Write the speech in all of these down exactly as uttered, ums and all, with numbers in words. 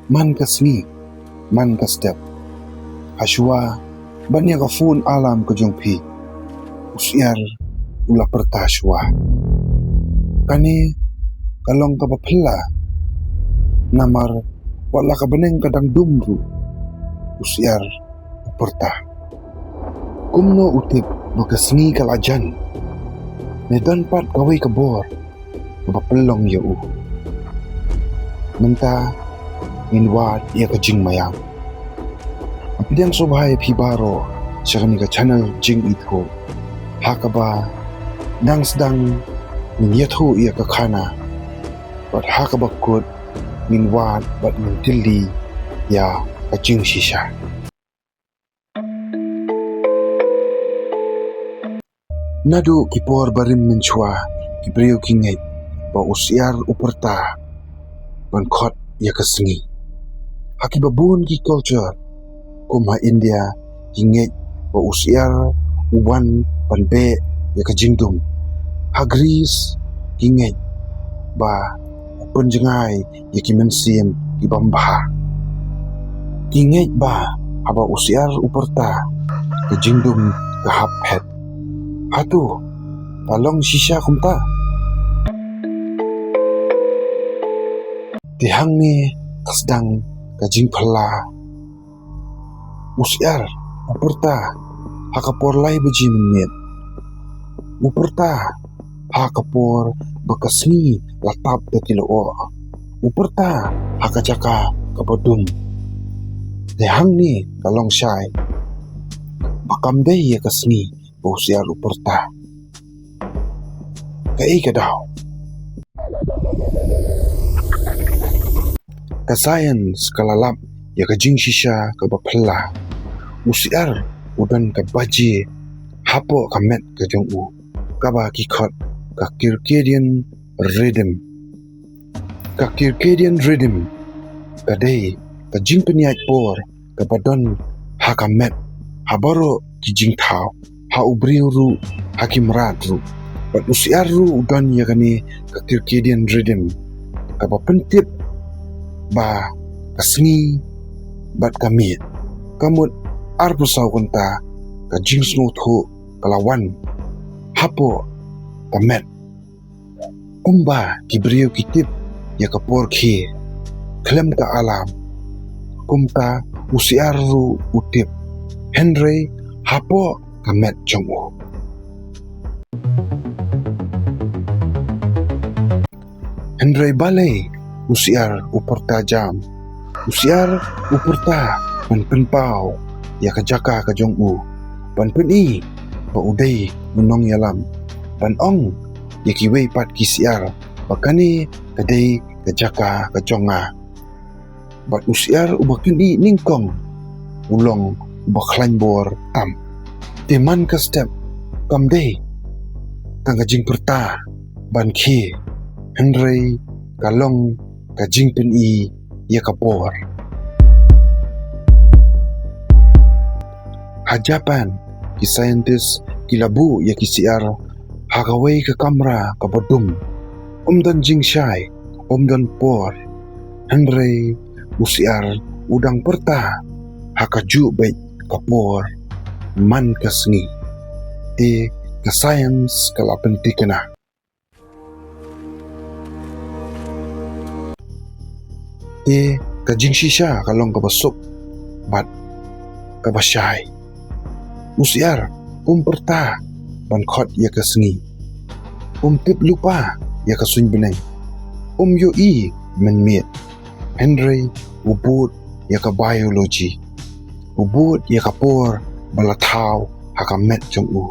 Man ka sngi, man ka step, ha shuwa ban ïa ka phone alarm ka jong phi, u Syiar u la pyrta shuwa. Kane ka long kaba phylla, namar wat la ka bneng ka dang dum ruh, u Syiar u pyrta. Kumno u tip ba ka sngi ka la jan? Ne don pat kawei ka bor kaba pynlong ïa u? Mynta ngin wad ïa ka jingmaiam. Nga pdiang sngewbha ïa phi baroh sha kane ka channel Jingithuh, ha kaba dang sdang ngin ïathuh ïa ka khana, bad ha kaba kut ngin wad bad ngin tylli ïa ka jingshisha. Naduh ki por barim mynshuwa, ki briew ki ngeit ba u Syiar u pyrta ban khot ïa ka sngi. Ha kiba bun ki culture, kum ha India, ki ngeit ba u Syiar u wan ban beh ïa ka jingdum. Ha Greece, ki ngeit ba u pynjngai ïa ki mynsiem ki bym bha. Ki ngeit ba haba u Syiar u pyrta, ka jingdum ka hap phet. Hato ka long shisha kumta? Te hangne ka sdang ka jingphylla. U Syiar u pyrta ha ka por lai baje mynmiet. U pyrta ha ka por ba ka sngi la tap da ki lyoh. U pyrta ha ka jaka kaba dum. Te hangne ka long shai ba kam dei ïa ka sngi ba u Syiar u pyrta. Kaei ka daw? Ka science ka la lap ïa ka jingshisha kaba phylla. U Syiar u don ka baje hapoh ka met ka jong u, kaba ki khot ka circadian rhythm. Ka circadian rhythm ka dei ka jingpynïaid por kaba don ha ka met ha baroh ki jingthaw, ha u briew ruh, ha ki mrad ruh. Bad u Syiar ruh u don ïa kane ka circadian rhythm kaba pyntip ba ka sngi bad ka miet, ka mut arphew saw kynta ka jingsngewthuh ka la wan hapoh ka met. Kumba ki briew ki tip ïa ka por khie khlem ka alarm, kumta u Syiar ruh u tip, hynrei hapoh ka met jong u. Hynrei balei u Syiar u pyrta jam? U Syiar u pyrta ban pynpaw ïa ka jaka ka jong u, ban pyni ba u dei u nongïalam, ban ong ïa kiwei pat ki Syiar ba kane ka dei ka jaka ka jong nga. Bad u Syiar uba kyndiah nyngkong u long uba khlaiñ bor tam. Te man ka step kam dei tang ka jingpyrta ban khie, hynrei ka long ka jingpyni ïa ka por. Ha Japan, ki scientist ki la buh ïa ki Syiar ha kawei ka kamra kaba dum. Um don jingshai, um don por, hynrei u Syiar u dang pyrta ha kajuh beit ka por man ka sngi. Te ka science ka la pynthikna. Te ka jingshisha ka long kaba suk bad kaba shai. U Syiar um pyrta ban khot ïa ka sngi. Um tip lypa ïa ka suiñ bneng. Um ïohi mynmiet. Hynrei u bud ïa ka biology. U bud ïa ka por ba la thaw ha ka met jong u.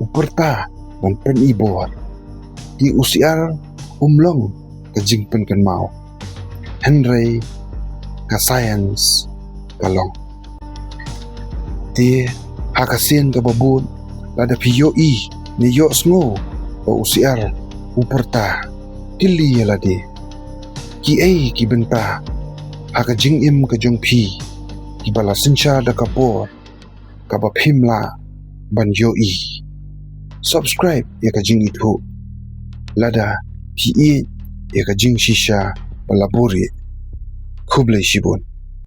U pyrta ban pyni bor. Te u Syiar um long ka jingpynkynmaw, hynrei ka science ka long. Te ha ka sien kaba bud, lada phi ïohi ne ïohsngew ba u Syiar u pyrta, kylli ïa lade, kiei ki bynta ha ka jingim ka jong phi kiba la synshar da ka por kaba phim lah ban ïohi? Subscribe ïa ka Jingithuh lada phi ïeit ïa ka jingshisha ba la buhrieh. Khublei shibun.